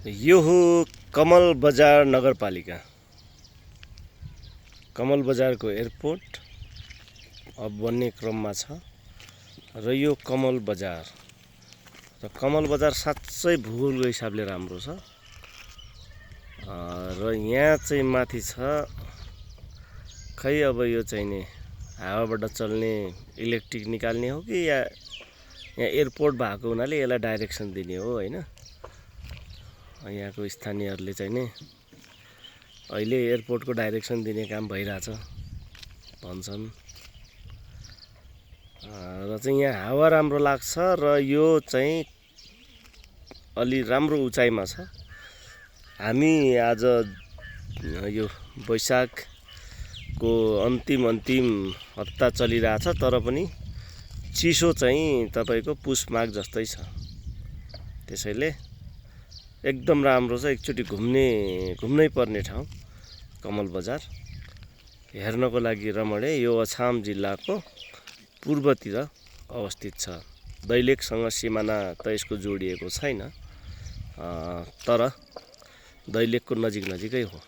यो हो कमल बजार नगरपालिका। कमल बजारको एयरपोर्ट अब बन्ने क्रममा छ र यो कमल बजार साँच्चै भूगोलको हिसाबले राम्रो छ। र यहाँ चाहिँ माथि छ खै अब यो चाहिँ नि हावाबाट चल्ने इलेक्ट्रिक निकाल्ने हो कि या यहाँ एयरपोर्ट भएको हुनाले यसलाई डाइरेक्सन दिने हो हैन। यहाँको स्थानीयहरूले चाहिँ नि अहिले एयरपोर्टको डाइरेक्सन दिने काम भइरहेछ भन्छन्। र चाहिँ यहाँ हावा राम्रो लाग्छ र यो चाहिँ अलि राम्रो उचाइमा छ। हामी आज यो वैशाखको अन्तिम हप्ता चलिरहेछ, तर पनि चिसो चाहिँ तपाईको पुष माघ जस्तै छ। त्यसैले एकदम राम्रो छ। एकचोटि घुम्नै पर्ने ठाउँ कमल बजार हेर्नको लागि रमणे। यो अछाम जिल्लाको पूर्वतिर अवस्थित छ। दैलेखसँग सिमाना त यसको जोडिएको छैन, तर दैलेखको नजिकै हो।